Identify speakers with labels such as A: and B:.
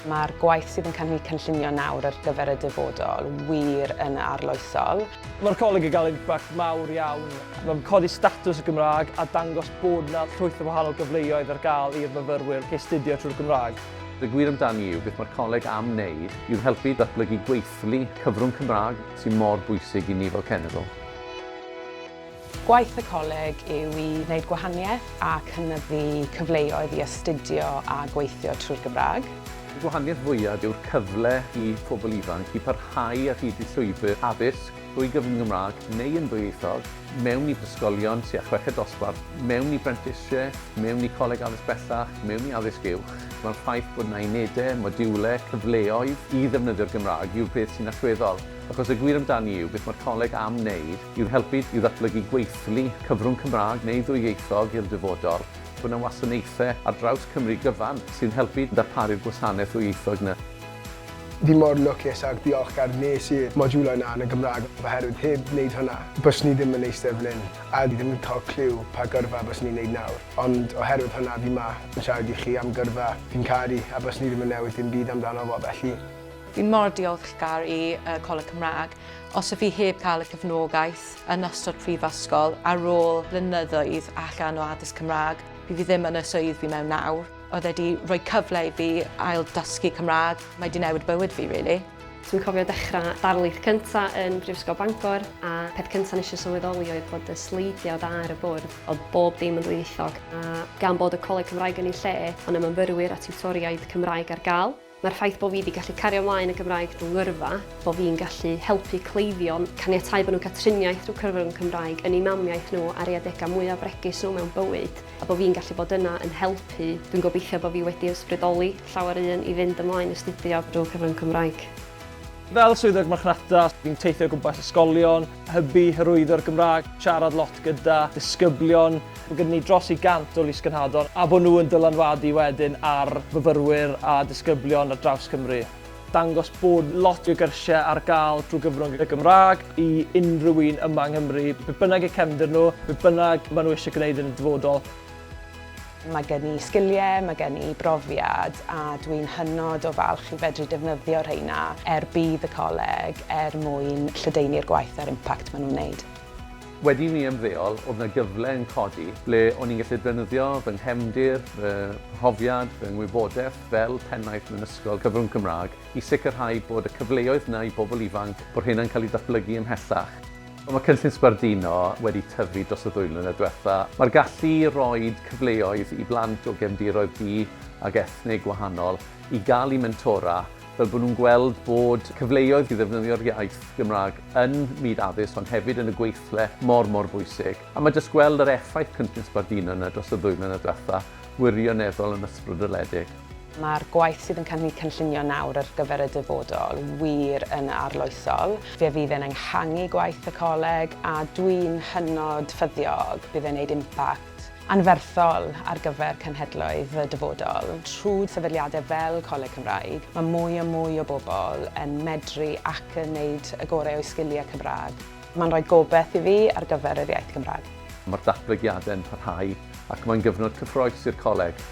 A: Mae'r gwaith sydd yn cael ei cynllunio nawr ar gyfer y dyfodol wir yn arloesol.
B: Mae'r coleg yn cael impact mawr iawn. Mae'n codi statws y Gymraeg a dangos bod 'na llwyth o wahanol gyfleoedd ar gael i'r myfyrwyr astudio trwy'r Gymraeg.
C: Y gwir amdani yw, beth mae'r coleg am wneud yw helpu datblygu gweithlu cyfrwng Cymraeg sy'n mor bwysig i ni fel cenedl.
A: Gwaith y coleg yw i wneud gwahaniaeth a cynyddu cyfleoedd i astudio a gweithio trwy'r Gymraeg.
C: Y gwahaniaeth fwyaf yw'r cyfle i phobl ifanc i parhau ar hyd eu llwybr addysg drwy gyfrwng Gymraeg neu yn ddwyieithog, mewn i ysgolion tua chweched dosbarth, mewn i brentisiaeth, mewn i coleg addysg bellach, mewn i addysg uwch. Mae'r ffaith bod 'na unedau, modiwlau, cyfleoedd i ddefnyddio'r Gymraeg yw'r peth sy'n allweddol. Achos y gwir amdani yw, beth mae'r coleg am wneud yw helpu i ddatblygu gweithlu cyfrwng Cymraeg neu ddwyieithog i'r dyfodol, bod 'na wasanaethau ar draws Cymru gyfan sy'n helpu darparu'r gwasanaeth ddwyieithog 'na.
D: Fi mor lwcus ac diolchgar nes i'r modiwlau 'na yn y Gymraeg oherwydd heb wneud hwnna byswn i ddim yn eistedd fan hyn a ddim yn cael cliw pa gyrfa byswn i'n neud nawr ond oherwydd hwnna fi 'ma yn siarad i chi am gyrfa fi'n caru a byswn i ddim yn newid dim byd amdano fo felly.
E: Fi mor diolchgar i y Coleg Cymraeg. Os y fi heb cael y cefnogaeth yn ystod prifysgol ar ôl blynyddoedd allan o addysg Cymraeg, by fi ddim yn y swydd fi mewn nawr. Oedd e 'di rhoi cyfle i fi ail dysgu Cymraeg. Mae 'di newid bywyd fi really.
F: Dwi'n cofio dechrau darlith cynta yn Brifysgol Bangor a peth cynta nes i sylweddoli oedd bod y sleidiau oedd ar y bwrdd, oedd bob dim yn ddwyieithog a gan bod y Coleg Cymraeg yn ei lle, oedd 'na myfyrwyr a tiwtoriaid Cymraeg ar gael. Mae'r ffaith bod fi wedi gallu cario ymlaen y Gymraeg drwy ngyrfa, bod fi'n gallu helpu cleifion, caniatáu bod nhw'n cael triniaeth drwy cyfrwng Cymraeg yn eu mamiaith nhw ar eu adegau mwyaf bregus nhw mewn bywyd, a bod fi'n gallu bod yna yn helpu, dwi'n gobeithio bod fi wedi ysbrydoli llawer un i fynd ymlaen astudio drwy cyfrwng Cymraeg.
B: Fel swyddog marchnata, fi'n teithio o gwmpas ysgolion, hybu, hyrwyddo'r Gymraeg, siarad lot gyda disgyblion. Mae gyda ni dros i 100 o lysgenhadon a bod nhw yn dylanwadu wedyn ar fyfyrwyr a disgyblion ar draws Cymru. Dangos bod lot o gyrsiau ar gael drwy gyfrwng y Gymraeg i unrhyw un yma yng Nghymru, be bynnag eu cefndir nhw, be bynnag maen nhw eisiau gwneud yn y dyfodol.
A: Mae gen i sgiliau, mae gen i brofiad a dwi'n hynod o falch i fedru defnyddio rheina er budd y coleg er mwyn lledaenu'r gwaith a'r impact maen nhw'n wneud.
C: Wedi i mi ymddeol, oedd 'na gyfle yn codi ble o'n i'n gallu defnyddio fy nghefndir, fy mhrofiad, fy ngwybodaeth fel pennaeth mewn ysgol cyfrwng Cymraeg i sicrhau bod y cyfleoedd 'na i bobl ifanc, bod rheina'n cael eu datblygu ymhellach. Mae cynllun Sbarduno wedi tyfu dros y ddwy flynedd diwetha'. Mae'r gallu i roid cyfleoedd i blant o gefndiroedd du ac ethnig gwahanol i gael eu mentora fel bod nhw'n gweld bod cyfleoedd i ddefnyddio'r iaith Gymraeg yn myd addysg ond hefyd yn y gweithle mor, mor bwysig. A mae jyst gweld yr effaith cynllun Sbarduno yna dros y ddwy flynedd diwetha' wirioneddol yn ysbrydoledig.
A: Mae'r gwaith sydd yn cael ei cynllunio nawr ar gyfer y dyfodol wir yn arloesol. Fe fydd e'n ehangu gwaith y coleg a dwi'n hynod ffyddiog bydd e'n neud impact anferthol ar gyfer cenhedloedd y dyfodol. Trwy sefydliadau fel Coleg Cymraeg, mae mwy a mwy o bobl yn medru ac yn neud y gorau o'u sgiliau Cymraeg. Mae'n rhoi gobaith i fi ar gyfer yr iaith Gymraeg.
C: Mae'r datblygiadau'n parhau ac mae'n gyfnod cyffrous i'r coleg.